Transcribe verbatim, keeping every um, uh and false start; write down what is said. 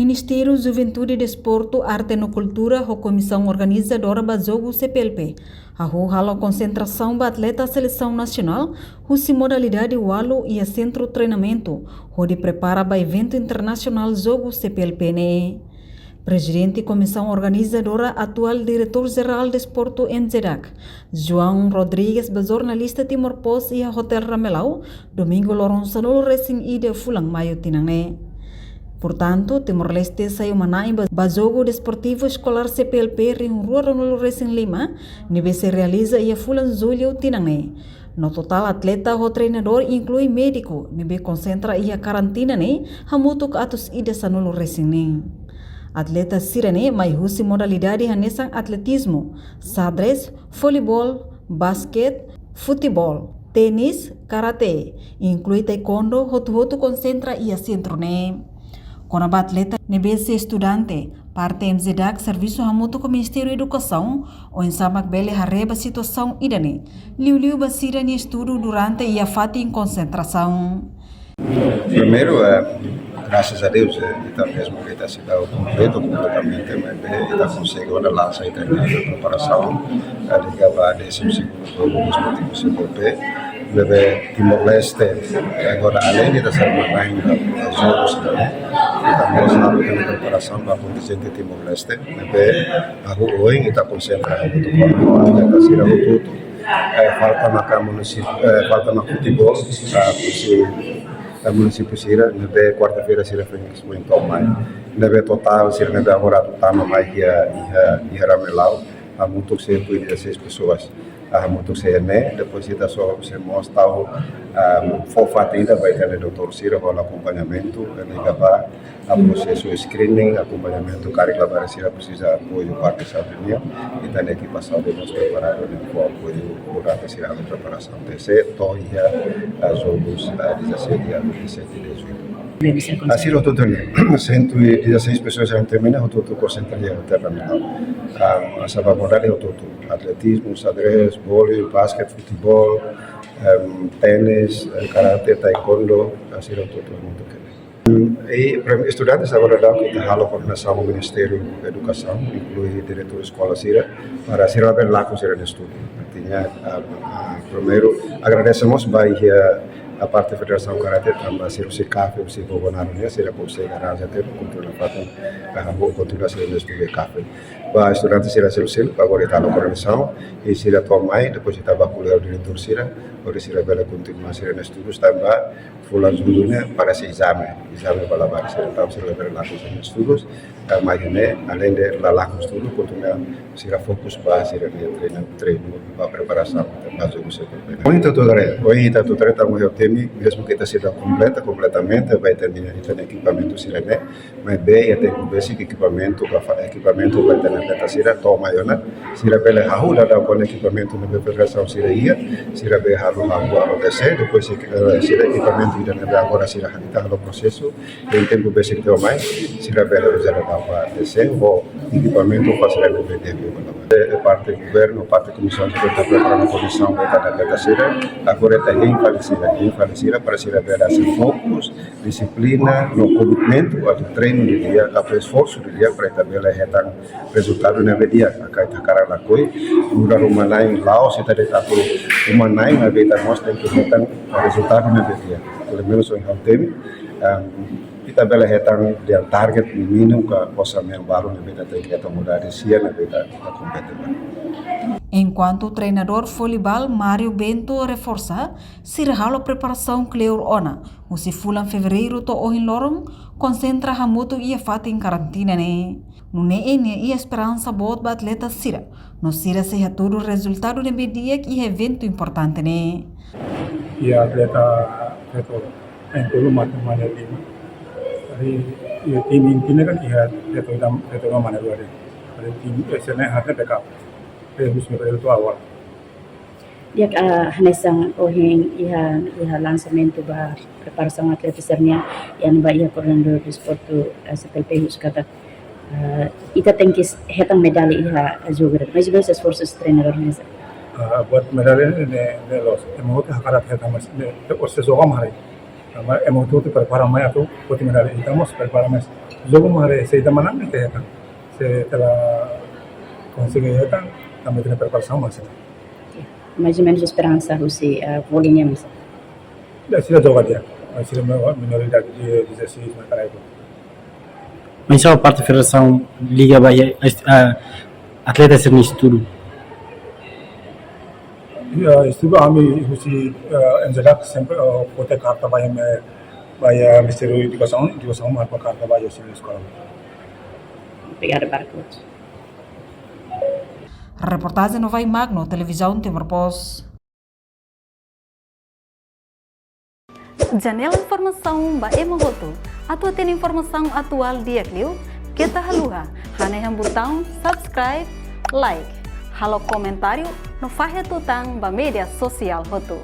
Ministériu Juventude, Desportu, Arte no Kultura ho komisaun organizadora ba Jogu C P L P hahú halo konsentrasaun ba atleta selesaun nasionál husi modalidade walu iha sentru treinamentu hodi prepara ba eventu internasionál Jogu C P L P ne'e. Prezidente Komisaun Organizadora, atuál Diretór Jerál Desportu M J DAC, João Rodrigues, ba jornalista Timor Post iha Hotel Ramelau, Domingu loron sanulu-resin-ida fulan Maiu tinan ne'e. Portantu, Timor-Leste sai uma-na'in ba, ba Jogu Desportivu Eskolár C P L P rihun rua ruanulu-resin-lima, ne'ebé sei realiza iha fulan Jullu tinan ne'e. No totál atleta ho treinadór inklui médiku ne'ebé konsentra iha karantina ne'e hamutuk atus ida sanulu-resin-neen. Atleta sira-ne'e mai husi modalidade hanesan atletizmu, xadrez, voleibol, basket, futeból, ténis, karate, inklui taekwondo, hotu-hotu konsentra iha sentru ne'e. Kona-ba atleta ne'ebé sei estudante, parte M J DAC servisu hamutuk ho Ministériu Edukasaun, oinsá mak bele haree ba situasaun ida-ne'e, liuliu ba sira-nia estudu durante iha fatin konsentrasaun. Primeiru, eh, grasas a Deus, eh, ita mezmu ke ita seidauk kompletu kompletamente, maibé ita konsege ona lansa ita-nia preparasaun, eh, liga ba désimu segundu Jogu Desportivu C P L P, ne'ebé Timor-Leste, eh, agora além de ita sai uma-na'in ba, ba jogus, ita mós halo ita-nia preparasaun ba kontinjente Timor-Leste, ne'ebé hahú oin ita konsentra hamutuk ho atleta sira hotu-hotu. Eh, falta maka munisípiu, eh, falta maka futeból, ah, husi, eh, munisípiu sira, ne'ebé kuarta-feira sira foin, foin to'o mai. Ne'ebé totál sira ne'ebé agora atu tama mai iha, iha, iha Ramelau, hamutuk sei inclui dezasseis pessoas. Ah, hamutuk sei ne'e, depois ita sei, sei mós tau, ah, fó fatin ida ba ita-nia doutór sira, hola akompañamentu, eh, liga ba, ah, prosesu screening, akompañamentu karik labarik sira presiza apoiu parte saúde nian, ita-nia ekipa saúde mós preparadu ne'e fó apoiu durante sira halo preparasaun T C, to'o iha, ah, jogus, ah, dezasseis dia, vinte e sete de julho. Ah, sira hotu-hotu ne'e, cento e dezasseis pessoas yang termina, hotu-hotu konsentra iha Hotel Ramelau. Ah, saba modalidade hotu-hotu, atletizmu, xadrez, vólei, basket, futeból, em, ténis, eh, karate, taekwondo, ah, sira hotu-hotu hamutuk. Em, i para estudante agora daudaun ita halo koordenasaun ho Ministériu Edukasaun, inklui diretór eskola sira, para sira bele lakon sira-nia estudu. Artinya, ah, ah, primeiru, agradese mós ba iha, ah, parte Federasaun Karate, tanba sira husi CAF, husi governu nian, sira konsege arranja tempu, kontrola fatin, ah, hodi kontinua sira-nia estudu iha CAF. Ba estudante sira seluk-seluk, agora ita halo koordenasaun, i sira to'o mai, depois ita bá ko'alia ho diretór sira, hodi sira bele kontinua sira-nia estudu, tanba fulan Jullu ne'e para sei ezame, ezame ba labarik sira, entaun sira bele lakon sira-nia estudu, ah, mai ne'e, além de la lakon estudu, kontinua sira fokus ba sira-nia treinu, treinu, ba preparasaun, ba jogu sira. Ohin ita tutuare, ohin ita tutuare tanba iha temi, mezmu ke ita seidauk kompleta, kompletamente, ba ita-nia, ita-nia ekipamentu sira-ne'e, maibé iha tempu besik ekipamentu, ka fa-, ekipamentu ba ita-nia atleta sira, to'o mai ona, sira bele hahú daudaun ho ekipamentu ne'ebé federasaun sira iha, sira bele halo, halo, halo T C, depois, eh, sira ekipamentu ida ne'ebé agora sira ita halo prosesu, iha tempu besik to'o mai, sira bele uza daudaun ba T C, ho ekipamentu fasilidade ne'ebé debe. Eh, parte governu, parte komisaun, ita prepara komisaun, ita-nia atleta sira, agora ita hein fali sira, hein fali sira, para sira bele hasai fokus, dixiplina, no komitmentu, atu treinu didi'ak, atu esforsu didi'ak, para ita bele hetan rezultadu ne'ebé di'ak, aka ita hakarak lakohi, nu'udar uma-na'in la'ós ita de'it atu uma-na'in, maibé ita mós tenke hetan rezultadu ne'ebé di'ak. Pelumenus ohin ha'u temi, em, ita bele hetan dehan target mínimu ka osan balu ne'ebé ita tenke hetan, modalidade sia ne'ebé ita, ita kompete ba. Enkuantu treinadór voleibol Mário Bento reforsa, sira halo preparasaun kleur ona, husi fulan Fevereiru to'o ohin loron, konsentra hamutuk iha fatin karantina ne'e. Nune'e nia iha esperansa boot ba atleta sira, no sira sei hatudu rezultadu ne'ebé di'ak iha eventu importante ne'e. Iha atleta feto, en tolu mate mane lima. Jadi, iha tim inti ne'e kan iha feto ida, feto ida mane rua de'it. Jadi, tim S N E hanya backup. Jadi, husi Fevereiru to'o agora. Di'ak, ah, hanesan ohin iha, iha lansamentu ba preparasaun atleta sira-nian, iha ne'ebá iha koordenadór desportu, eh, C P L P husu katak, eh, ita tenke s-, hetan medalla iha jogu ida. Mais ou menus esforsu treinadór hanesan. Ah, buat medalla ne'e, ne'e, ne'e loos. Ema hotu hakarak hetan, mais ne'e, ne'e, ema hotu prepara mai atu foti medalla. Ita mós prepara mai. Jogu mak haree, se ita manán ita hetan. Se ita la konsege hetan, tanba ita-nia preparasaun mak hanesan ne'e. Mais ou menus esperansa husi, ah, voli nian mak saida? Ya, sira joga di'ak. Sira menoridade de dezasseis na karaiku. Mas só parte federasaun liga ba, eh, est-, ah, atleta sira-nia estudu. Ya, estudu ami husi, eh, N Z A sempre, eh, foti karta ba, eh, ba, eh, Ministériu Edukasaun, Edukasaun manda karta ba husi eskola. Obrigada barak. Reportajen Novai Magno, Televizaun Timor Post. Janela informasaun ba ema hotu. Atu hatene informasaun atuál di'ak liu, keta haluha hanehan butaun subscribe, like, halo komentáriu no fahe tutan ba média sosiál hotu.